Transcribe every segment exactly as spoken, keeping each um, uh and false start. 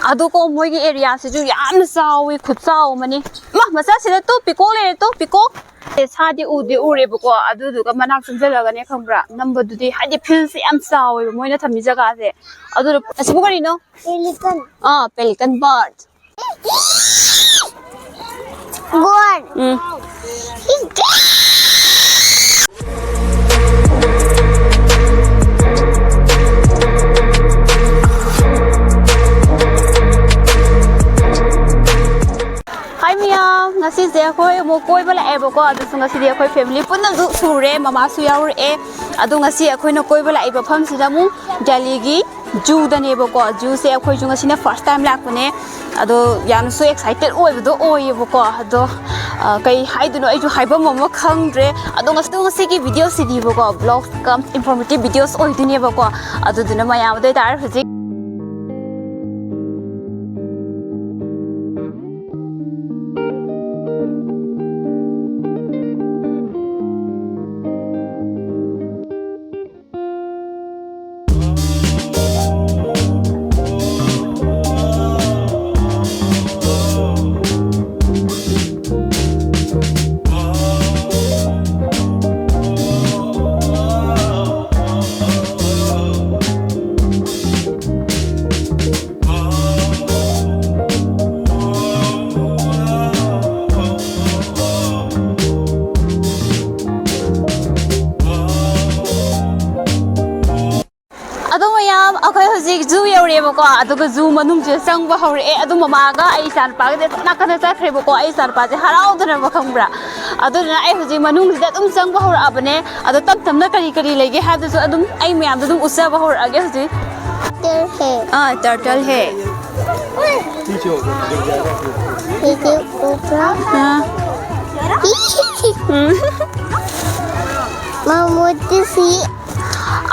ꯑꯗꯨꯀꯣ ꯃꯣꯏꯒꯤ ꯑꯦꯔꯤꯌꯥꯁꯤꯁꯨ ꯌꯥꯝꯅ ꯆꯥꯎꯋꯤ, ꯈꯨꯠꯆꯥꯎ ꯑꯃꯅꯤ꯫ ꯃꯥ, ꯃꯆꯥꯁꯤꯗ ꯇꯨ ꯄꯤꯀꯣꯛ ꯂꯩꯔꯦ, ꯇꯨ ꯄꯤꯀꯣꯛ꯫ ꯑꯦ, ꯁꯥꯗꯤ ꯎꯗꯤ ꯎꯔꯦꯕꯀꯣ, ꯑꯗꯨꯗꯨꯒ ꯃꯅꯥꯛ ꯆꯪꯁꯤꯜꯂꯒꯅꯦ ꯈꯪꯕ꯭ꯔꯥ, ꯅꯝꯕꯗꯨꯗꯤ ꯍꯥꯏꯗꯤ ꯐꯤꯜꯁꯦ ꯌꯥꯝ ꯆꯥꯎꯋꯦꯕ ꯃꯣꯏꯅ ꯊꯝꯃꯤ ꯖꯒꯥꯁꯦ꯫ ꯑꯗꯨꯗ ꯑꯁꯤꯕꯨ ꯀꯔꯤꯅꯣ? Pelican. ꯑꯥ, pelican bird. Gourd. ꯎꯝ꯫ ꯍꯥꯏ ꯃꯌꯥꯝ, ꯉꯁꯤꯁꯦ ꯑꯩꯈꯣꯏ ꯑꯃꯨꯛ ꯀꯣꯏꯕ ꯂꯥꯛꯑꯦꯕꯀꯣ꯫ ꯑꯗꯨꯁꯨ ꯉꯁꯤꯗꯤ ꯑꯩꯈꯣꯏ ꯐꯦꯃꯤꯂꯤ ꯄꯨꯟꯅꯁꯨ ꯁꯨꯔꯦ, ꯃꯃꯥꯁꯨ ꯌꯥꯎꯔꯛꯑꯦ꯫ ꯑꯗꯣ ꯉꯁꯤ ꯑꯩꯈꯣꯏꯅ ꯀꯣꯏꯕ ꯂꯥꯛꯏꯕ ꯃꯐꯝꯁꯤꯗ ꯑꯃꯨꯛ ꯗꯦꯜꯂꯤꯒꯤ ꯖꯨꯗꯅꯦꯕꯀꯣ꯫ ꯖꯨꯁꯦ ꯑꯩꯈꯣꯏꯁꯨ ꯉꯁꯤꯅ ꯐꯥꯔꯁ ꯇꯥꯏꯝ ꯂꯥꯛꯄꯅꯦ꯫ ꯑꯗꯣ ꯌꯥꯝꯅꯁꯨ ꯑꯦꯛꯁꯥꯏꯇꯦꯠ ꯑꯣꯏꯕꯗꯣ ꯑꯣꯏꯌꯦꯕꯀꯣ꯫ ꯑꯗꯣ, ꯑ, ꯀꯩ ꯍꯥꯏꯗꯣꯏꯅꯣ ꯑꯩꯁꯨ ꯍꯥꯏꯐꯝ ꯑꯃ ꯈꯪꯗ꯭ꯔꯦ꯫ ꯑꯗꯣ ꯉꯁꯤ, ꯉꯁꯤꯒꯤ ꯚꯤꯗꯤꯑꯣꯁꯤꯗꯤꯕꯀꯣ, ꯕ꯭ꯂꯣꯒ ꯀꯝ ꯏꯟꯐꯣꯔꯃꯦꯇꯤꯞ ꯚꯤꯗꯤꯑꯣꯁ ꯑꯣꯏꯗꯣꯏꯅꯦꯕꯀꯣ꯫ ꯑꯗꯨꯗꯨꯅ ꯃꯌꯥꯝ ꯑꯗꯨ ꯑꯣꯏꯇꯥꯔꯦ ꯍꯧꯖꯤꯛ ꯑꯗꯣ ꯃꯌꯥꯝ, ꯑꯩꯈꯣꯏ ꯍꯧꯖꯤꯛ ꯖꯨ ꯌꯧꯔꯦꯕꯀꯣ, ꯑꯗꯨꯒ ꯖꯨ ꯃꯅꯨꯡꯁꯤꯗ ꯆꯪꯕ ꯍꯧꯔꯛꯑꯦ꯫ ꯑꯗꯨ ꯃꯃꯥꯒ ꯑꯩ ꯏꯆꯥꯅꯨꯄꯥꯒꯗꯤ ꯑꯁꯣꯝ ꯅꯥꯀꯟꯗ ꯆꯠꯈ꯭ꯔꯦꯕꯀꯣ, ꯑꯩ ꯏꯆꯥꯅꯨꯄꯥꯁꯦ ꯍꯔꯥꯎꯗꯅꯕ ꯈꯪꯕ꯭ꯔꯥ꯫ ꯑꯗꯨꯗꯨꯅ ꯑꯩ ꯍꯧꯖꯤꯛ ꯃꯅꯨꯡꯁꯤꯗ ꯑꯗꯨꯝ ꯆꯪꯕ ꯍꯧꯔꯛꯑꯕꯅꯦ꯫ ꯑꯗꯣ ꯇꯞ ꯇꯞꯅ ꯀꯔꯤ ꯀꯔꯤ ꯂꯩꯒꯦ ꯍꯥꯏꯕꯗꯨꯁꯨ ꯑꯗꯨꯝ ꯑꯩ ꯃꯌꯥꯝꯗ ꯑꯗꯨꯝ ꯎꯠꯆꯕ ꯍꯧꯔꯛꯑꯒꯦ ꯍꯧꯖꯤꯛ꯫ Turtle है। ꯑꯥ, turtle है। ये जो cobra। ꯑꯥ꯫ ꯎꯝ꯫ ꯃꯃꯨꯠꯇꯤ ꯁꯤ꯫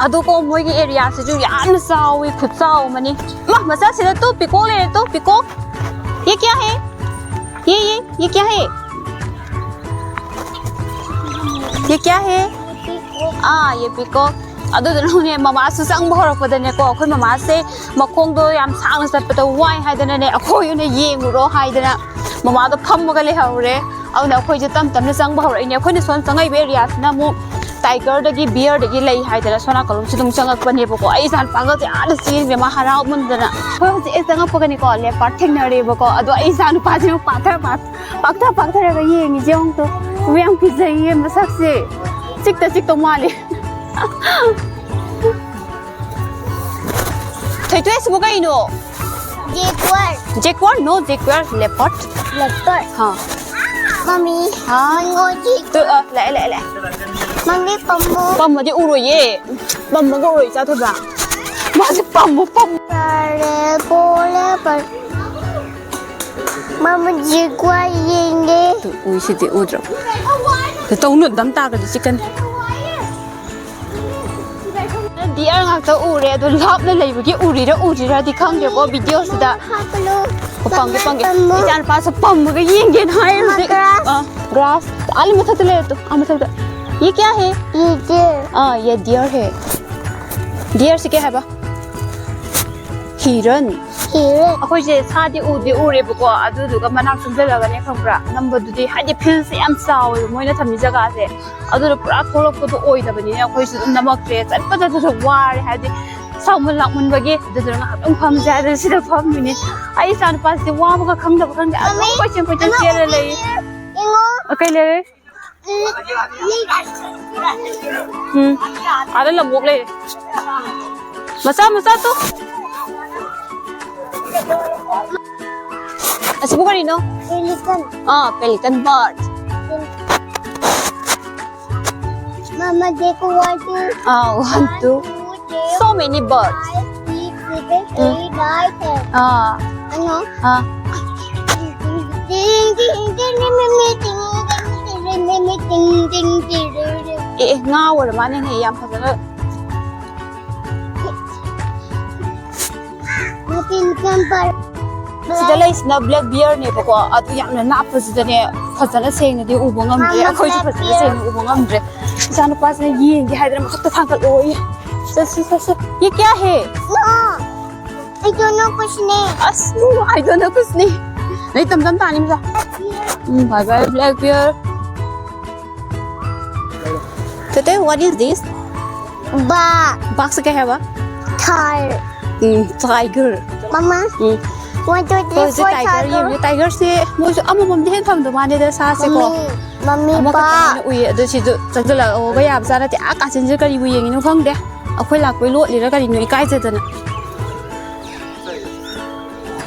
ꯑꯗꯨꯀꯣ ꯃꯣꯏꯒꯤ ꯑꯦꯔꯤꯌꯥꯁꯤꯁꯨ ꯌꯥꯝꯅ ꯆꯥꯎꯋꯤ, ꯈꯨꯠꯆꯥꯎ ꯑꯃꯅꯤ꯫ ꯃꯥ, ꯃꯆꯥꯁꯤꯗ ꯇꯨ ꯄꯤꯀꯣꯛ ꯂꯩꯔꯦ, ꯇꯨ ꯄꯤꯀꯣꯛ꯫ ये क्या है? ये, ये, ये क्या है? ये क्या है? हाँ, ये पीकॉक। ꯑꯗꯨꯗꯨꯅꯅꯦ, ꯃꯃꯥꯁꯨ ꯆꯪꯕ ꯍꯧꯔꯛꯄꯗꯅꯦꯀꯣ, ꯑꯩꯈꯣꯏ ꯃꯃꯥꯁꯦ ꯃꯈꯣꯡꯗꯣ ꯌꯥꯝ ꯁꯥꯡꯅ ꯆꯠꯄꯗ ꯋꯥꯏ ꯍꯥꯏꯗꯅꯅꯦ, ꯑꯩꯈꯣꯏ ꯑꯣꯏꯅ ꯌꯦꯡꯉꯨꯔꯣ ꯍꯥꯏꯗꯅ ꯃꯃꯥꯗꯣ ꯐꯝꯃꯒ ꯂꯩꯍꯧꯔꯦ꯫ ꯑꯗꯨꯅ ꯑꯩꯈꯣꯏꯁꯦ ꯇꯞ ꯇꯞꯅ ꯆꯪꯕ ꯍꯧꯔꯛꯏꯅꯦ꯫ ꯑꯩꯈꯣꯏꯅ ꯁꯣꯝ ꯆꯪꯉꯛꯏꯕ ꯑꯦꯔꯤꯌꯥꯁꯤꯅ ꯑꯃꯨꯛ ꯇꯥꯏꯒꯔꯗꯒꯤ, ꯕꯤꯌꯔꯗꯒꯤ ꯂꯩ ꯍꯥꯏꯗꯅ ꯁꯣꯝ ꯅꯥꯀꯜꯂꯣꯝꯁꯨ ꯑꯗꯨꯝ ꯆꯪꯉꯛꯄꯅꯦꯕꯀꯣ꯫ ꯑꯩ ꯏꯆꯥ ꯅꯨꯄꯥꯒꯁꯦ ꯑꯥꯗ ꯆꯦꯟꯈ꯭ꯔꯦ, ꯃꯥ ꯍꯔꯥꯎꯃꯟꯗꯅ꯫ ꯑꯩꯈꯣꯏ ꯍꯧꯖꯤꯛ ꯍꯦꯛ ꯆꯪꯉꯛꯄꯒꯅꯤꯀꯣ, ꯂꯦꯄꯥꯔꯗ ꯊꯦꯡꯅꯔꯦꯕꯀꯣ꯫ ꯑꯗꯣ ꯑꯩ ꯏꯆꯥ ꯅꯨꯄꯥꯁꯤꯅ ꯄꯥꯛꯊ ꯄꯥꯛ-, ꯄꯥꯛꯊ ꯄꯥꯛꯊꯔꯒ ꯌꯦꯡꯉꯤꯁꯦ ꯌꯦꯡꯉꯨ ꯇꯨ꯫ ꯌꯥꯝ ꯀꯤꯖꯩꯌꯦ ꯃꯁꯛꯁꯦ꯫ ꯆꯤꯛꯇ ꯆꯤꯛꯇꯧ ꯃꯥꯜꯂꯤ꯫ ꯊꯣꯏꯊꯣꯏ, ꯑꯁꯤꯕꯨ ꯀꯩꯅꯣ? Jaguar. Jaguar? No, jaguar, leopard. Leopard. ꯍꯥ꯫ ꯃꯃꯤ꯫ ꯍꯥ? ꯃꯉꯣꯟꯒꯤ ꯇꯨ, ꯑ, ꯂꯥꯛꯑꯦ, ꯂꯥꯛꯑꯦ, ꯂꯥꯛꯑꯦ꯫ ꯃꯃꯤ ꯄꯝꯃꯣ꯫ ꯄꯝꯃꯗꯤ ꯎꯔꯣꯏꯌꯦ꯫ ꯄꯝꯃꯒ ꯎꯔꯣꯏ, ꯆꯥꯊꯣꯏꯕ꯫ ꯃꯥꯁꯦ ꯄꯝꯃꯣ, ꯄꯝꯃꯣ꯫ ꯇꯥꯔꯦ, ꯄꯣꯔꯦ, ꯄꯔ-, ꯃꯃꯥ Jaguar ꯌꯦꯡꯒꯦ꯫ ꯇꯨ, ꯎꯏꯁꯤꯗꯤ ꯎꯗ꯭ꯔꯣ? ꯇꯨ, ꯇꯧꯅꯨ, ꯗꯝ ꯇꯥꯔꯒꯗꯤ ꯆꯤꯛꯀꯅꯤ꯫ ꯗꯤꯌꯔ ꯉꯥꯛꯇ ꯎꯔꯦ, ꯑꯗꯣ ꯂꯥꯞꯅ ꯂꯩꯕꯒꯤ ꯎꯔꯤꯔꯥ ꯎꯗ꯭ꯔꯤꯔꯥꯗꯤ ꯈꯪꯗꯦꯀꯣ, ꯚꯤꯗꯤꯑꯣꯁꯤꯗ꯫ ꯍꯥꯞꯄꯅꯨ꯫ ꯑꯣ, ꯄꯝꯒꯦ, ꯄꯝꯒꯦ꯫ ꯄꯝꯃꯣ꯫ ꯏꯆꯥ ꯅꯨꯄꯥꯁꯨ ꯄꯝꯃꯒ ꯌꯦꯡꯒꯦꯅ ꯍꯥꯏꯔꯦ ꯍꯧꯖꯤꯛ꯫ Grass꯫ ꯑꯥ, grass꯫ ꯑꯥ ꯃꯊꯛꯇ ꯂꯩꯔꯦ ꯇꯨ, ꯑꯥ ꯃꯊꯛꯇ꯫ ये क्या है? ये deer꯫ ꯑꯥ, ये deer है꯫ Deer ꯁꯤ ꯀꯩ ꯍꯥꯏꯕ? ꯍꯤꯔꯟ꯫ ꯍꯤꯔꯟ꯫ ꯑꯩꯈꯣꯏꯁꯦ ꯁꯥꯗꯤ ꯎꯗꯤ ꯎꯔꯦꯕꯀꯣ, ꯑꯗꯨꯗꯨꯒ ꯃꯅꯥꯛ ꯆꯪꯁꯤꯜꯂꯒꯅꯦ ꯈꯪꯕ꯭ꯔꯥ, ꯅꯝꯕꯗꯨꯗꯤ ꯍꯥꯏꯗꯤ ꯐꯤꯜꯁꯦ ꯌꯥꯝ ꯆꯥꯎꯋꯦꯕ ꯃꯣꯏꯅ ꯊꯝꯃꯤ ꯖꯒꯥꯁꯦ꯫ ꯑꯗꯨꯅ ꯄꯨꯔꯥ ꯊꯣꯛꯂꯛꯄꯗꯣ ꯑꯣꯏꯗꯕꯅꯤꯅ ꯑꯩꯈꯣꯏꯁꯨ ꯑꯗꯨꯝ ꯅꯝꯃꯛꯇ꯭ꯔꯦ꯫ ꯆꯠꯄꯗꯁꯨ ꯋꯥꯔꯦ, ꯍꯥꯏꯗꯤ ꯁꯥꯎꯃꯟ ꯂꯥꯛꯃꯟꯕꯒꯤ꯫ ꯑꯗꯨꯗꯨꯅ ꯉꯥꯏꯍꯥꯛꯇꯪ ꯐꯝꯁꯦ ꯍꯥꯏꯗꯅ ꯁꯤꯗ ꯐꯝꯃꯤꯅꯦ꯫ ꯑꯩ ꯏꯆꯥ ꯅꯨꯄꯥꯁꯤꯗꯤ ꯋꯥꯕꯒ ꯈꯪꯗꯕ ꯈꯪꯗꯦ, ꯑꯗꯨꯝ ꯃꯃꯤ, ꯀꯣꯏꯆꯦꯟ ꯀꯣꯏꯆꯦꯟ ꯑꯃ ꯆꯦꯜꯂ ꯂꯩ꯫ ꯌꯦꯡꯉꯣ꯫ ꯑ, ꯀꯩ ꯂꯩꯔꯦ? ꯎꯝ꯫ ꯑꯥꯗ ꯂꯝꯑꯣꯛ ꯂꯩꯔꯦ꯫ ꯃꯆꯥ, ꯃꯆꯥ ꯇꯣ꯫ ꯑꯁꯤꯕꯨ ꯀꯔꯤꯅꯣ? Pelican꯫ ꯑꯥ, pelican bird꯫ Mama, देखो, one, two, ꯑꯥ, one, two꯫ Two, three, So many birds꯫ Five, six, seven, ꯎꯝ꯫ Eight, nine, ten꯫ ꯑꯥ꯫ ꯑꯅꯣ꯫ ꯑꯥ꯫ ꯇꯤꯡ, ꯇꯤꯡ, ꯇꯤꯡ, ꯇꯤꯡ, ꯇꯤꯡ, ꯇꯤꯡ, ꯇꯤꯡ, ꯇꯤꯡ꯫ ꯑꯦ, ꯑꯦ, ꯉꯥ ꯑꯣꯏꯔ ꯃꯥꯅꯦꯅꯦ, ꯌꯥꯝ ꯐꯖꯅ꯫ ꯃꯆꯤꯟ ꯀꯟꯕ꯫ ꯁꯤꯗ ꯂꯩꯁꯤꯅ black bearꯅꯦꯕꯀꯣ, ꯑꯗꯨ ꯌꯥꯝꯅ ꯂꯥꯞꯄꯁꯤꯗꯅꯦ ꯐꯖꯅ ꯁꯦꯡꯅꯗꯤ ꯎꯕ ꯉꯝꯗ꯭ꯔꯦ꯫ ꯃꯥꯃ ꯑꯩꯈꯣꯏꯁꯨ black ꯐꯖꯅ bear꯫ ꯁꯦꯡꯅ ꯎꯕ ꯉꯝꯗ꯭ꯔꯦ꯫ ꯏꯆꯥꯅꯨꯄꯥꯁꯤꯅ ꯌꯦꯡꯒꯦ ꯍꯥꯏꯗꯅ ꯃꯊꯛꯇ ꯊꯥꯡꯒꯠꯂꯣꯌꯦ꯫ ꯆꯠꯁꯤ, ꯆꯠꯁꯤ꯫ ये क्या है? No, I don't know कुछ नहीं। ꯑꯁ, ꯅꯨꯡꯉꯥꯏꯗꯣꯏꯅ ꯈꯨꯁꯅꯤ꯫ ꯅꯣꯏ ꯇꯝ ꯇꯝ ꯇꯥꯅꯤꯡꯕ꯫ ꯎꯝ, bye bye, black bear. ꯇꯦꯇꯦ, what is this? Ba, ꯕꯥꯛꯁ ꯀꯩ ꯍꯥꯏꯕ? tar꯫ ꯎꯝ, tiger. Mama, ꯎꯝ꯫ One, two, three, ꯍꯧꯖꯤꯛ four, tiger tiger꯫ ꯌꯦꯡꯉꯨ, tigerꯁꯦ ꯃꯣꯏꯁꯨ ꯑꯃꯃꯝꯗꯤ ꯍꯦꯟꯅ ꯐꯪꯗꯧ ꯃꯥꯟꯗꯦꯗ ꯁꯥꯁꯦꯀꯣ꯫ Mommy, mommy, ꯑꯃꯈꯛꯇꯪ ba꯫ ꯑꯣꯏꯅ ꯎꯏꯌꯦ꯫ ꯑꯗꯣ ꯁꯤꯁꯨ ꯆꯪꯁꯤꯜꯂꯛꯑꯣꯒ ꯌꯥꯕꯖꯥꯠ ꯅꯠꯇꯦ꯫ ꯑꯥ ꯀꯥꯆꯤꯟꯁꯤꯗ ꯀꯔꯤꯕꯨ ꯌꯦꯡꯉꯤꯅꯣ ꯈꯪꯗꯦ꯫ ꯑꯩꯈꯣꯏ ꯂꯥꯛꯄꯩ ꯂꯣꯠꯂꯤꯔ ꯀꯔꯤꯅꯣ, ꯏꯀꯥꯏꯖꯗꯅ꯫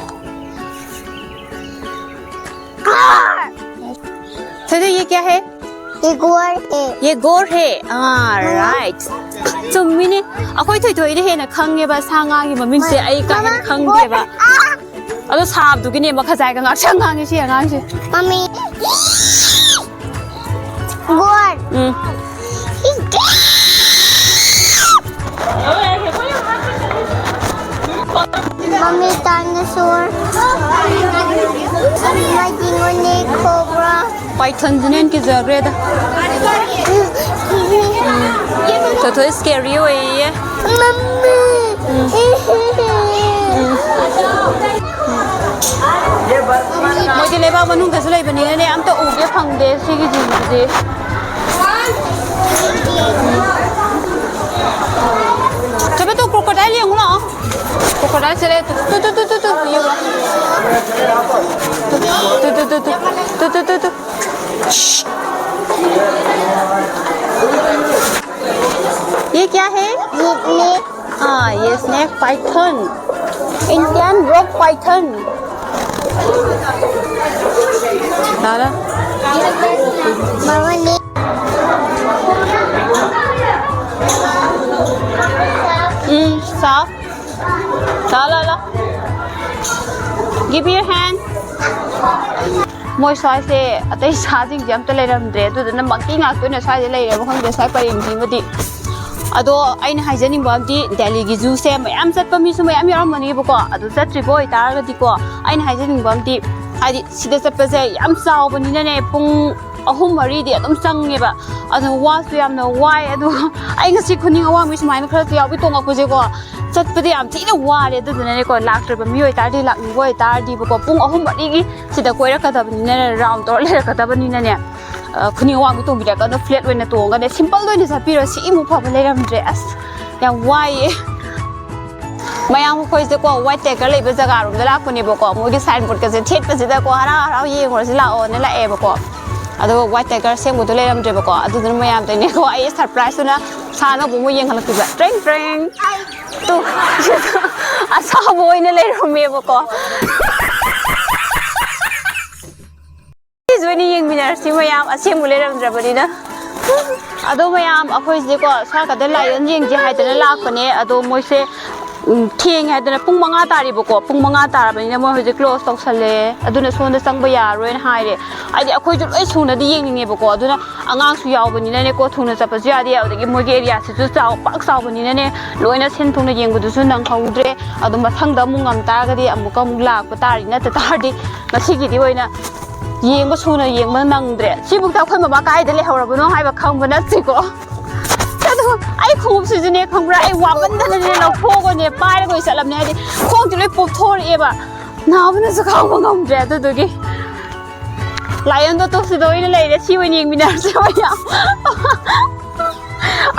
Car। ꯊꯣꯏꯗꯣ, ये क्या है? ये गोर है। ये गोर है। ꯑꯥ, right꯫ ꯆꯨꯝꯃꯤꯅꯦ꯫ ꯑꯩꯈꯣꯏ ꯊꯣꯏꯊꯣꯏꯅ ꯍꯦꯟꯅ ꯈꯪꯉꯦꯕ ꯁꯥ ꯉꯥꯒꯤ ꯃꯃꯤꯡꯁꯦ꯫ ꯑꯩ ꯀꯥ ꯍꯦꯟꯅ ꯈꯪꯗꯦꯕ꯫ ꯑꯗꯣ ꯁꯥꯕꯗꯨꯒꯤꯅꯦ ꯃꯈꯖꯥꯏꯒ ꯉꯥꯛꯁꯪ ꯉꯥꯡꯉꯤ ꯁꯤ ꯑꯉꯥꯡꯁꯦ꯫ Mommy, गोर। ꯎꯝ꯫ Mommy, dinosaur। Mama, ꯗꯤꯡꯒꯣꯅꯦ, cobra꯫ Pythonꯁꯤꯅ ꯍꯦꯟꯅ ꯀꯤꯖꯈ꯭ꯔꯦꯗ꯫ ꯊꯣꯏꯊꯣꯏ scary ꯑꯣꯏꯌꯦ꯫ Mommy꯫ ꯃꯣꯏꯗꯤ ꯂꯩꯕꯥꯛ ꯃꯅꯨꯡꯗꯁꯨ ꯂꯩꯕꯅꯤꯅꯅꯦ, ꯑꯝꯇ ꯎꯒꯦ ꯐꯪꯗꯦ ꯁꯤꯒꯤ ꯖꯤꯕꯁꯤꯗꯤ꯫ ꯆꯠꯄ ꯇꯨ, crocodile ꯌꯦꯡꯉꯨ ꯂꯥꯛꯑꯣ꯫ Crocodile ꯁꯦ ꯂꯩ꯫ ꯇꯨ, ꯇꯨ, ꯇꯨ, ꯇꯨ, ꯇꯨ, ꯌꯦꯡꯉꯨ꯫ ꯇꯨ, ꯇꯨ, ꯇꯨ, ꯇꯨ, ꯇꯨ꯫ ये क्या है? ये snake। हाँ, ये snake python, Indian rock python। दादा। Mama ने। ꯎꯝ, ꯁꯥꯎ꯫ ꯂꯥ, ꯂꯥ, ꯂꯥ꯫ Give your hand. ꯃꯣꯏ ꯁ꯭ꯋꯥꯏꯁꯦ ꯑꯇꯩ ꯁꯥꯁꯤꯡꯁꯦ ꯑꯝꯇ ꯂꯩꯔꯝꯗ꯭ꯔꯦ, ꯑꯗꯨꯗꯨꯅ monkey ꯉꯥꯛꯇ ꯑꯣꯏꯅ ꯁ꯭ꯋꯥꯏꯗ ꯂꯩꯔꯦꯕ, ꯈꯪꯗꯦ, ꯁ꯭ꯋꯥꯏ ꯄꯔꯦꯡꯁꯤꯃꯗꯤ꯫ ꯑꯗꯣ ꯑꯩꯅ ꯍꯥꯏꯖꯅꯤꯡꯕ ꯑꯃꯗꯤ, ꯗꯦꯜꯂꯤꯒꯤ zoo ꯁꯦ ꯃꯌꯥꯝ ꯆꯠꯄ ꯃꯤꯁꯨ ꯃꯌꯥꯝ ꯌꯥꯎꯔꯝꯒꯅꯦꯕꯀꯣ, ꯑꯗꯨ ꯆꯠꯇ꯭ꯔꯤꯕ ꯑꯣꯏꯇꯥꯔꯒꯗꯤꯀꯣ, ꯑꯩꯅ ꯍꯥꯏꯖꯅꯤꯡꯕ ꯑꯃꯗꯤ, ꯍꯥꯏꯗꯤ ꯁꯤꯗ ꯆꯠꯄꯁꯦ ꯌꯥꯝ ꯆꯥꯎꯕꯅꯤꯅꯅꯦ, ꯄꯨꯡ ꯑꯍꯨꯝ ꯃꯔꯤꯗꯤ ꯑꯗꯨꯝ ꯆꯪꯉꯦꯕ꯫ ꯑꯗꯨ ꯋꯥꯁꯨ ꯌꯥꯝꯅ ꯋꯥꯏ꯫ ꯑꯗꯨ ꯑꯩ ꯉꯁꯤ ꯈꯨꯅꯤꯡ ꯑꯋꯥꯡꯕꯤ ꯁꯨꯃꯥꯏꯅ ꯈꯔ ꯌꯥꯎꯕꯤ ꯇꯣꯡꯉꯛꯄꯁꯦꯀꯣ, ꯆꯠꯄꯗꯤ ꯌꯥꯝ ꯊꯤꯅ ꯋꯥꯔꯦ꯫ ꯑꯗꯨꯗꯨꯅꯅꯦꯀꯣ, ꯂꯥꯛꯇ꯭ꯔꯤꯕ ꯃꯤ ꯑꯣꯏꯇꯥꯔꯗꯤ, ꯂꯥꯛꯅꯤꯡꯕ ꯑꯣꯏꯇꯥꯔꯗꯤꯕꯀꯣ, ꯄꯨꯡ ꯑꯍꯨꯝ ꯃꯔꯤꯒꯤ ꯁꯤꯗ ꯀꯣꯏꯔꯛꯀꯗꯕꯅꯤꯅ, ꯔꯥꯎꯟ ꯇꯧꯔ ꯂꯩꯔꯛꯀꯗꯕꯅꯤꯅꯅꯦ, ꯑ, ꯈꯨꯅꯤꯡ ꯑꯋꯥꯡꯕꯤ ꯇꯣꯡꯕꯤꯔꯛꯀꯅꯣ, ꯐ꯭ꯂꯦꯠ ꯑꯣꯏꯅ ꯇꯣꯡꯉꯒꯅꯦ, ꯁꯤꯝꯄꯜꯗ ꯑꯣꯏꯅ ꯆꯠꯄꯤꯔꯣ꯫ ꯁꯤꯃꯨꯛ ꯐꯕ ꯂꯩꯔꯝꯗ꯭ꯔꯦ꯫ ꯑꯁ, ꯌꯥꯝ ꯋꯥꯏꯌꯦ꯫ ꯃꯌꯥꯝ ꯑꯩꯈꯣꯏꯁꯦꯀꯣ, ꯋꯥꯏꯠ ꯇꯥꯏꯒꯔ ꯂꯩꯕ ꯖꯒꯥꯔꯣꯝꯗ ꯂꯥꯛꯄꯅꯦꯕꯀꯣ꯫ ꯃꯣꯏꯒꯤ ꯁꯥꯏꯟ ꯕꯣꯔꯗꯀꯁꯦ ꯊꯦꯠꯄꯁꯤꯗꯀꯣ, "ꯍꯔꯥꯎ ꯍꯔꯥꯎ ꯌꯦꯡꯉꯨꯔꯁꯤ ꯂꯥꯛꯑꯣꯅ" ꯂꯥꯛꯑꯦꯕꯀꯣ꯫ ꯑꯗꯣ ꯋꯥꯏꯠ ꯇꯥꯏꯒꯔ ꯑꯁꯦꯡꯕꯗꯣ ꯂꯩꯔꯝꯗ꯭ꯔꯦꯕꯀꯣ꯫ ꯑꯗꯨꯗꯨꯅ ꯃꯌꯥꯝꯗꯅꯦꯀꯣ, ꯑꯩ ꯁꯔꯄ꯭ꯔꯥꯏꯖꯇꯨꯅ ꯁꯥꯟꯅꯕ ꯑꯃꯨꯛ ꯌꯦꯡꯍꯜꯂꯛꯇꯣꯏꯕ꯫ ꯇ꯭ꯔꯦꯡ ꯇ꯭ꯔꯦꯡ꯫ ꯇꯨ, ꯑꯁꯥꯎꯕ ꯑꯣꯏꯅ ꯂꯩꯔꯝꯃꯦꯕꯀꯣ꯫ ꯁꯤꯁꯨ ꯑꯣꯏꯅ ꯌꯦꯡꯃꯤꯟꯅꯔꯁꯤ ꯃꯌꯥꯝ, ꯑꯁꯦꯡꯕ ꯂꯩꯔꯝꯗ꯭ꯔꯕꯅꯤꯅ꯫ ꯑꯗꯣ ꯃꯌꯥꯝ, ꯑꯩꯈꯣꯏꯁꯦꯀꯣ, ꯁ꯭ꯋꯥꯏ ꯈꯛꯇ ꯂꯥꯏꯑꯣꯟ ꯌꯦꯡꯁꯦ ꯍꯥꯏꯗꯅ ꯂꯥꯛꯄꯅꯦ꯫ ꯑꯗꯣ ꯃꯣꯏꯁꯦ, ꯎꯝ, ꯊꯦꯡꯉꯦ ꯍꯥꯏꯗꯅ, ꯄꯨꯡ ꯃꯉꯥ ꯇꯥꯔꯦꯕꯀꯣ꯫ ꯄꯨꯡ ꯃꯉꯥ ꯇꯥꯔꯕꯅꯤꯅ ꯃꯣꯏ ꯍꯧꯖꯤꯛ ꯀ꯭ꯂꯣꯁ ꯇꯧꯁꯜꯂꯦ꯫ ꯑꯗꯨꯅ ꯁꯣꯝꯗ ꯆꯪꯕ ꯌꯥꯔꯔꯣꯏꯅ ꯍꯥꯏꯔꯦ꯫ ꯍꯥꯏꯗꯤ ꯑꯩꯈꯣꯏꯁꯨ ꯂꯣꯏ ꯁꯨꯅꯗꯤ ꯌꯦꯡꯅꯤꯡꯉꯦꯕꯀꯣ꯫ ꯑꯗꯨꯅ ꯑꯉꯥꯡꯁꯨ ꯌꯥꯎꯕꯅꯤꯅꯅꯦꯀꯣ, ꯊꯨꯅ ꯆꯠꯄꯁꯨ ꯌꯥꯗꯦ꯫ ꯑꯗꯒꯤ ꯃꯣꯏꯒꯤ ꯑꯦꯔꯤꯌꯥꯁꯤꯁꯨ ꯆꯥꯎ-, ꯄꯥꯛ ꯆꯥꯎꯕꯅꯤꯅꯅꯦ, ꯂꯣꯏꯅ ꯁꯤꯟ ꯊꯨꯡꯅ ꯌꯦꯡꯕꯗꯨꯁꯨ ꯅꯪꯍꯧꯗ꯭ꯔꯦ꯫ ꯑꯗꯣ ꯃꯊꯪꯗ ꯑꯃꯨꯛ ꯉꯝ ꯇꯥꯔꯒꯗꯤ ꯑꯃꯨꯛꯀ ꯑꯃꯨꯛ ꯂꯥꯛꯄ ꯇꯥꯔꯤ꯫ ꯅꯠꯇ ꯇꯥꯔꯗꯤ ꯉꯁꯤꯒꯤꯗꯤ ꯑꯣꯏꯅ ꯌꯦꯡꯕ ꯁꯨꯅ ꯌꯦꯡꯕ ꯅꯪꯗ꯭ꯔꯦ꯫ ꯁꯤꯕꯨꯛꯇ ꯑꯩꯈꯣꯏ ꯃꯃꯥ ꯀꯥꯏꯗ ꯂꯩꯍꯧꯔꯕꯅꯣ ꯍꯥꯏꯕ ꯈꯪꯕ ꯅꯠꯇꯦꯀꯣ꯫ ꯑꯗꯣ ꯑꯩ ꯈꯣꯡꯎꯞꯁꯤꯁꯨꯅꯦ ꯈꯪꯕ꯭ꯔꯥ, ꯑꯩ ꯋꯥꯃꯟꯗꯅꯅꯦ ꯂꯧꯊꯣꯛꯑꯒꯅꯦ ꯄꯥꯏꯔꯒ ꯑꯣꯏ ꯆꯠꯂꯕꯅꯦ꯫ ꯍꯥꯏꯗꯤ ꯈꯣꯡꯁꯦ ꯂꯣꯏ ꯄꯣꯞꯊꯣꯔꯛꯑꯦꯕ, ꯅꯥꯕꯅꯁꯨ ꯈꯥꯡꯕ ꯉꯝꯗ꯭ꯔꯦ꯫ ꯑꯗꯨꯗꯨꯒꯤ ꯂꯥꯏꯑꯣꯟꯗꯣ ꯇꯣꯛꯁꯤꯗ ꯑꯣꯏꯅ ꯂꯩꯔꯦ꯫ ꯁꯤ ꯑꯣꯏꯅ ꯌꯦꯡꯃꯤꯟꯅꯔꯁꯦ ꯃꯌꯥꯝ꯫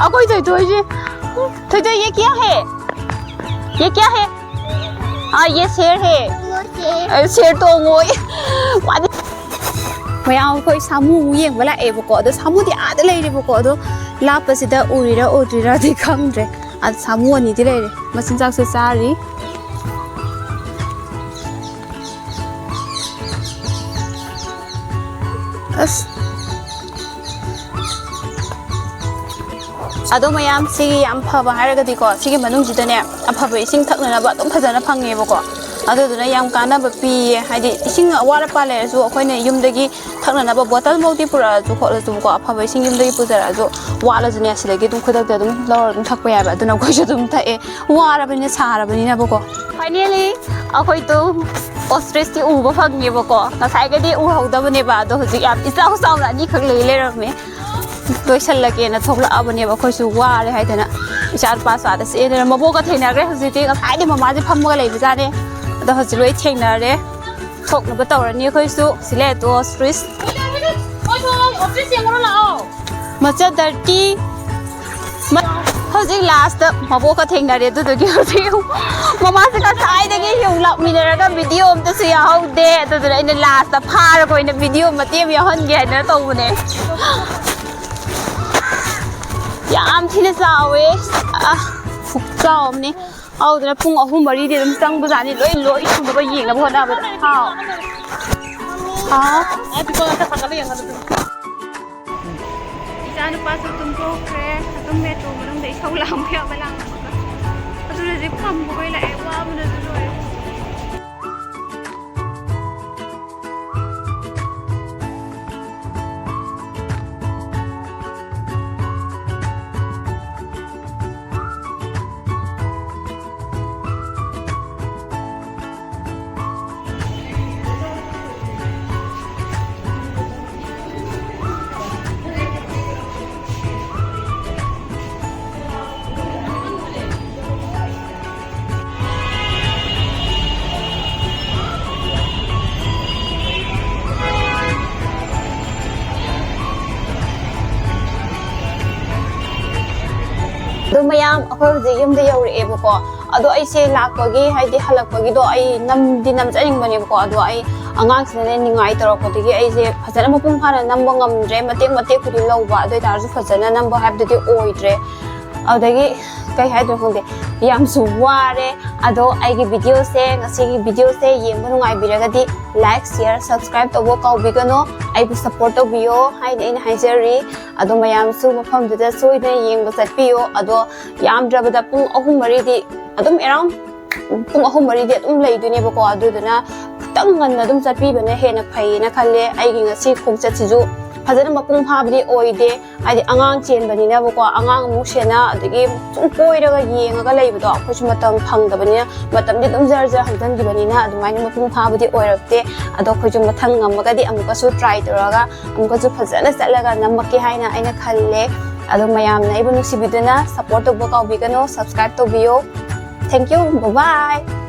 ꯑꯩꯈꯣꯏ ꯊꯣꯏꯊꯣꯏꯁꯦ, ꯊꯣꯏꯊꯣꯏ, "ये क्या है? ये क्या है? हाँ, ये शेर है।" ꯑ, ꯁꯦꯔ ꯇꯣꯡꯉꯣꯏ꯫ ꯃꯥꯗꯤ ꯃꯌꯥꯝ ꯑꯩꯈꯣꯏ ꯁꯥꯃꯨ ꯑꯃꯨꯛ ꯌꯦꯡꯕ ꯂꯥꯛꯑꯦꯕꯀꯣ꯫ ꯑꯗꯣ ꯁꯥꯃꯨꯗꯤ ꯑꯥꯗ ꯂꯩꯔꯦꯕꯀꯣ꯫ ꯑꯗꯣ ꯂꯥꯞꯄꯁꯤꯗ ꯎꯔꯤꯔꯥ ꯎꯗ꯭ꯔꯤꯔꯥꯗꯤ ꯈꯪꯗ꯭ꯔꯦ꯫ ꯑꯗ ꯁꯥꯃꯨ ꯑꯅꯤꯗꯤ ꯂꯩꯔꯦ, ꯃꯆꯤꯟꯖꯥꯛꯁꯨ ꯆꯥꯔꯤ꯫ ꯑꯁ꯫ ꯑꯗꯣ ꯃꯌꯥꯝ, ꯁꯤꯒꯤ ꯌꯥꯝ ꯐꯕ ꯍꯥꯏꯔꯒꯗꯤꯀꯣ, ꯁꯤꯒꯤ ꯃꯅꯨꯡꯁꯤꯗꯅꯦ ꯑꯐꯕ ꯏꯁꯤꯡ ꯊꯛꯅꯅꯕ ꯑꯗꯨꯝ ꯐꯖꯅ ꯐꯪꯉꯦꯕꯀꯣ꯫ ꯑꯗꯨꯗꯨꯅ ꯌꯥꯝ ꯀꯥꯟꯅꯕ ꯄꯤꯌꯦ꯫ ꯍꯥꯏꯗꯤ ꯏꯁꯤꯡ ꯑꯋꯥꯠ ꯑꯄꯥ ꯂꯩꯔꯁꯨ ꯑꯩꯈꯣꯏꯅ ꯌꯨꯝꯗꯒꯤ ꯊꯛꯅꯅꯕ ꯕꯣꯇꯜꯃꯛꯇꯤ ꯄꯨꯔꯛꯑꯁꯨ ꯈꯣꯠꯂꯁꯨꯀꯣ, ꯑꯐꯕ ꯏꯁꯤꯡ ꯌꯨꯝꯗꯒꯤ ꯄꯨꯖꯔꯛꯑꯁꯨ, ꯋꯥꯠꯂꯁꯨꯅꯦ ꯁꯤꯗꯒꯤ ꯑꯗꯨꯝ ꯈꯨꯗꯛꯇ ꯑꯗꯨꯝ ꯂꯧꯔ ꯑꯗꯨꯝ ꯊꯛꯄ ꯌꯥꯏꯕ꯫ ꯑꯗꯨꯅ ꯑꯩꯈꯣꯏꯁꯨ ꯑꯗꯨꯝ ꯊꯛꯑꯦ, ꯋꯥꯔꯕꯅꯤꯅ, ꯁꯥꯔꯕꯅꯤꯅꯕꯀꯣ꯫ Finally, ꯑꯩꯈꯣꯏ ꯇꯨ Ostrich ꯇꯤ ꯎꯕ ꯐꯪꯉꯦꯕꯀꯣ, ꯉꯁꯥꯏꯒꯗꯤ ꯎꯍꯧꯗꯕꯅꯦꯕ, ꯑꯗꯣ ꯍꯧꯖꯤꯛ ꯌꯥꯝ ꯏꯆꯥꯎ ꯆꯥꯎꯅ ꯑꯅꯤꯈꯛ ꯂꯩ ꯂꯩꯔꯝꯃꯦ꯫ ꯂꯣꯏꯁꯜꯂꯒꯦꯅ ꯊꯣꯛꯂꯛꯑꯕꯅꯦꯕ, ꯑꯩꯈꯣꯏꯁꯨ ꯋꯥꯔꯦ ꯍꯥꯏꯗꯅ꯫ ꯏꯆꯥ ꯅꯨꯄꯥꯁꯨ ꯑꯥꯗ ꯆꯦꯟꯗꯅ ꯃꯕꯣꯛꯀ ꯊꯦꯡꯅꯈ꯭ꯔꯦ꯫ ꯍꯧꯖꯤꯛꯇꯤ ꯉꯁꯥꯏꯗꯤ ꯃꯃꯥꯁꯦ ꯐꯝꯃꯒ ꯂꯩꯕꯖꯥꯠꯅꯦ, ꯑꯗꯣ ꯍꯧꯖꯤꯛ ꯂꯣꯏ ꯊꯦꯡꯅꯔꯦ꯫ ꯊꯣꯛꯅꯕ ꯇꯧꯔꯅꯤ ꯑꯩꯈꯣꯏꯁꯨ꯫ ꯁꯤ ꯂꯩꯔꯦ ꯇꯣ ostrich꯫ Ostrich ꯌꯦꯡꯉꯨꯔꯣ ꯂꯥꯛꯑꯣ꯫ ꯃꯆꯥ dirty꯫ ꯃ-, ꯍꯧꯖꯤꯛ last ꯇ ꯃꯕꯣꯛꯀ ꯊꯦꯡꯅꯔꯦ, ꯑꯗꯨꯗꯨꯒꯤ ꯍꯧꯖꯤꯛ ꯃꯃꯥꯁꯦ ꯉꯁꯥꯏꯗꯒꯤ ꯌꯣꯡ ꯂꯥꯛꯃꯤꯟꯅꯔꯒ video ꯑꯝꯇꯁꯨ ꯌꯥꯎꯍꯧꯗꯦ꯫ ꯑꯗꯨꯗꯨꯅ ꯑꯩꯅ last ꯇ ꯐꯥꯔꯒ ꯑꯣꯏꯅ video ꯃꯇꯦꯛ ꯑꯃ ꯌꯥꯎꯍꯟꯒꯦ ꯍꯥꯏꯅ ꯇꯧꯕꯅꯦ꯫ ꯌꯥꯝ ꯊꯤꯅ ꯆꯥꯎꯋꯦ꯫ ꯑ, ꯈꯨꯆꯥꯎ ꯑꯃꯅꯤ꯫ ꯑꯗꯨꯗꯨꯅ ꯄꯨꯡ ꯑꯍꯨꯝ ꯃꯔꯤꯗꯤ ꯑꯗꯨꯝ ꯆꯪꯕꯖꯥꯠꯅꯤ, ꯂꯣꯏ, ꯂꯣꯏ ꯁꯨꯅꯕ ꯌꯦꯡꯅꯕ ꯍꯣꯠꯅꯕꯗ꯫ ꯍꯥꯎ꯫ ꯍꯥꯎ꯫ ꯏꯆꯥ ꯅꯨꯄꯥꯁꯨ ꯇꯨꯝꯊꯣꯛꯈ꯭ꯔꯦ꯫ ꯑꯗꯨꯝ metro ꯃꯅꯨꯡꯗ ꯏꯁꯧ ꯂꯥꯡꯕ ꯌꯥꯕ ꯂꯥꯡꯉꯒ꯫ ꯑꯗꯨꯅ ꯍꯧꯖꯤꯛ ꯐꯝꯕ ꯍꯣꯏ ꯂꯥꯛꯑꯦ, ꯋꯥꯕꯅꯁꯨ ꯂꯣꯏꯔꯦ꯫ ꯑꯗꯣ ꯃꯌꯥꯝ, ꯑꯩꯈꯣꯏ ꯍꯧꯖꯤꯛ ꯌꯨꯝꯗ ꯌꯧꯔꯛꯑꯦꯕꯀꯣ꯫ ꯑꯗꯣ ꯑꯩꯁꯦ ꯂꯥꯛꯄꯒꯤ, ꯍꯥꯏꯗꯤ ꯍꯜꯂꯛꯄꯒꯤꯗꯣ ꯑꯩ ꯅꯝꯗꯤ ꯅꯝꯖꯅꯤꯡꯕꯅꯦꯕꯀꯣ꯫ ꯑꯗꯣ ꯑꯩ ꯑꯉꯥꯡꯁꯤꯅꯅꯦ ꯅꯤꯡꯉꯥꯏ ꯇꯧꯔꯛꯄꯗꯒꯤ ꯑꯩꯁꯦ ꯐꯖꯅ ꯃꯄꯨꯡ ꯐꯥꯅ ꯅꯝꯕ ꯉꯝꯗ꯭ꯔꯦ꯫ ꯃꯇꯦꯛ ꯃꯇꯦꯛꯄꯨꯗꯤ ꯂꯧꯕ, ꯑꯗꯨ ꯑꯣꯏꯇꯥꯔꯁꯨ ꯐꯖꯅ ꯅꯝꯕ ꯍꯥꯏꯕꯗꯨꯗꯤ ꯑꯣꯏꯗ꯭ꯔꯦ꯫ ꯑꯗꯨꯗꯒꯤ ꯀꯩ ꯍꯥꯏꯗꯣꯏꯅꯣ ꯈꯪꯗꯦ, ꯌꯥꯝꯁꯨ ꯋꯥꯔꯦ꯫ ꯑꯗꯣ ꯑꯩꯒꯤ video ꯁꯦ, ꯉꯁꯤꯒꯤ video ꯁꯦ ꯌꯦꯡꯕ ꯅꯨꯡꯉꯥꯏꯕꯤꯔꯒꯗꯤ like, share, subscribe ꯇꯧꯕ ꯀꯥꯎꯕꯤꯒꯅꯨ꯫ ꯑꯩꯕꯨ support ꯇꯧꯕꯤꯌꯣ ꯍꯥꯏꯅ ꯑꯩꯅ ꯍꯥꯏꯖꯔꯤ꯫ ꯑꯗꯣ ꯃꯌꯥꯝꯁꯨ ꯃꯐꯝꯗꯨꯗ ꯁꯣꯏꯗꯅ ꯌꯦꯡꯕ ꯆꯠꯄꯤꯌꯣ꯫ ꯑꯗꯣ ꯌꯥꯝꯗ꯭ꯔꯕꯗ ꯄꯨꯡ ꯑꯍꯨꯝ ꯃꯔꯤꯗꯤ ꯑꯗꯨꯝ around ꯄꯨꯡ ꯑꯍꯨꯝ ꯃꯔꯤꯗꯤ ꯑꯗꯨꯝ ꯂꯩꯗꯣꯏꯅꯦꯕꯀꯣ꯫ ꯑꯗꯨꯗꯨꯅ ꯈꯤꯇꯪ ꯉꯟꯅ ꯑꯗꯨꯝ ꯆꯠꯄꯤꯕꯅ ꯍꯦꯟꯅ ꯐꯩꯌꯦꯅ ꯈꯜꯂꯦ꯫ ꯑꯩꯒꯤ ꯉꯁꯤ ꯈꯣꯡꯆꯠꯁꯤꯁꯨ ꯐꯖꯅ ꯃꯄꯨꯡ ꯐꯥꯕꯗꯤ ꯑꯣꯏꯗꯦ꯫ ꯍꯥꯏꯗꯤ ꯑꯉꯥꯡ ꯆꯦꯟꯕꯅꯤꯅꯕꯀꯣ, ꯑꯉꯥꯡ ꯑꯃꯨꯛ ꯁꯦꯟꯅ, ꯑꯗꯒꯤ ꯁꯨꯝ ꯀꯣꯏꯔꯒ ꯌꯦꯡꯉꯒ ꯂꯩꯕꯗꯣ ꯑꯩꯈꯣꯏꯁꯨ ꯃꯇꯝ ꯐꯪꯗꯕꯅꯤꯅ, ꯃꯇꯝꯗꯤ ꯑꯗꯨꯝ ꯖꯔ ꯖꯔ ꯍꯧꯖꯤꯟꯈꯤꯕꯅꯤꯅ ꯑꯗꯨꯃꯥꯏꯅ ꯃꯄꯨꯡ ꯐꯥꯕꯗꯤ ꯑꯣꯏꯔꯛꯇꯦ꯫ ꯑꯗꯣ ꯑꯩꯈꯣꯏꯁꯨ ꯃꯊꯪ ꯉꯝꯃꯒꯗꯤ ꯑꯃꯨꯛꯀꯁꯨ try ꯇꯧꯔꯒ ꯑꯃꯨꯛꯀꯁꯨ ꯐꯖꯅ ꯆꯠꯂꯒ ꯅꯝꯃꯛꯀꯦ ꯍꯥꯏꯅ ꯑꯩꯅ ꯈꯜꯂꯦ꯫ ꯑꯗꯣ ꯃꯌꯥꯝꯅ ꯑꯩꯕꯨ ꯅꯨꯡꯁꯤꯕꯤꯗꯨꯅ support ꯇꯧꯕ ꯀꯥꯎꯕꯤꯒꯅꯨ, subscribe ꯇꯧꯕꯤꯌꯣ꯫ Thank you, bye bye꯫